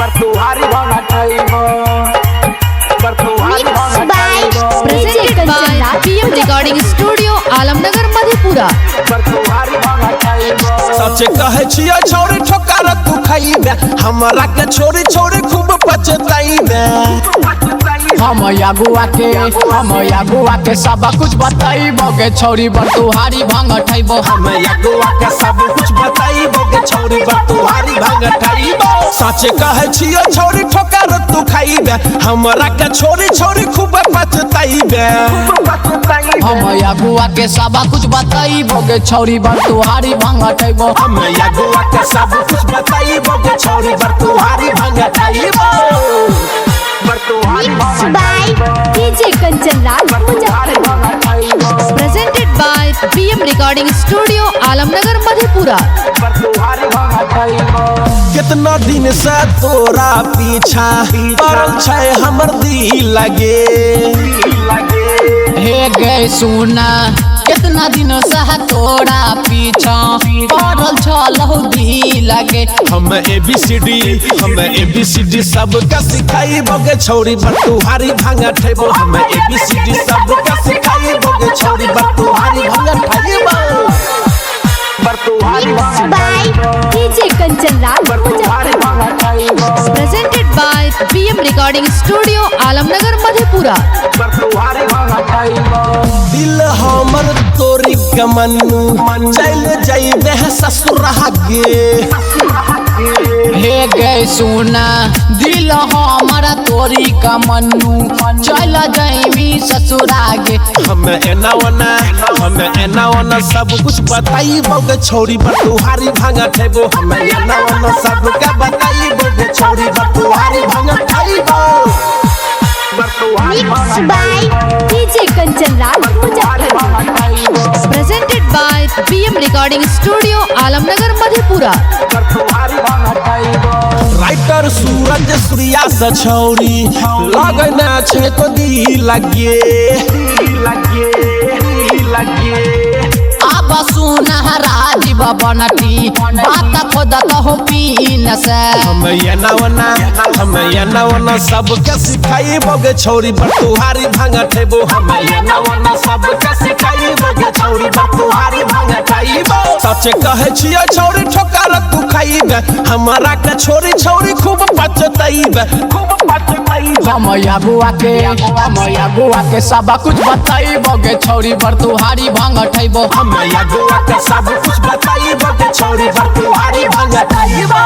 बरतुहारी भंगठैबो बरतुहारी Mixed by भंगठैबो DJ Presented by Kanchan Raj PM Recording Studio, Alamnagar, Madhepura. बरतुहारी भंगठैबो सच कहै छियै छोरी ठोकर तू खइबे, हमरा के छोरी छोरी खूब पछताइबे। हम अगुआ के, हम अगुआ के सब कुछ बताइबो गे छौरी बरतुहारी भांग ठैबो। हम अगुआ के सब कुछ बताइबो गे छौरी बरतुहारी भांग ठैबो। सच कहै छियै छोरी ठोकर तू खइबे, हमरा के छोरी छोरी खूब पछताइबे। हम अगुआ के सब कुछ बताइबो गे छौरी बरतुहारी भांग ठैबो। हम अगुआ के सब कुछ बताइबो गे छौरी बरतुहारी भांग ठैबो। बरतुहारी Mixed by DJ Kanchan Raj बरतुहारी Muzaffarpur. भंगठैबो Presented by PM Recording Studio, Alamnagar, Madhepura. बरतुहारी भंगठैबो कितना दिन से तोरा पीछा पड़ल छै हमर दिल लगे। लगे हे गे सुना, कितना दिन से तोरा पीछा पड़ल छलहु दिल गे। हम ए बी सी डी, हम ए बी सी डी सबके सिखाइबो गे छौरी बरतुहारी भांग ठैबो। हम ए बी सी डी सबके सिखाइबो गे छौरी बरतुहारी भांग ठैबो। बरतुहारी Mixed by DJ Kanchan Raj बरतुहारी Muzaffarpur. भंगठैबो Presented by PM Recording Studio, Alamnagar, Madhepura. बरतुहारी भंगठैबो दिल हमर तोरी कमन्नू चल जइबे ससुरा गे। हे गे सुना, दिल हमारा तोरी कमन्नू चल जैमी ससुरा गे। हम एना ओना, हम एना ओना सब कुछ बताइबो गे छौरी बरतुहारी भांग ठैबो। हम एना ओना सबके बताइबो गे छौरी बरतुहारी भांग ठैबो। बरतुहारी Mixed by DJ Kanchan Raj Muzaffarpur. भंगठैबो Presented by PM Recording Studio, Alamnagar, Madhepura. बरतुहारी भंगठैबो राइटर सूरज सूर्या से छौरी लगना छै तो दिल लगे। लगे लगे अब सुना राजीव बनटी बात खुद कहो पीन से। हम एना ओना, हम एना ओना सबके सिखाइबो गे छौरी बरतुहारी भांग ठैबो। हम एना ओना सबके सिखाइबो गे छौरी बरतुहारी भांग ठैबो। सच कहै छियै छौरी ठोकर तू खइबे, हमरा के छोरी छोरी खूब पछतैबे, खूब पछतैबे। हम अगुआ के, हम अगुआ के सब कुछ बताइबो गे छौरी बरतुहारी भांग ठैबो। हम अगुआ के सब कुछ बताइबो गे छौरी बरतुहारी भांग ठैबो।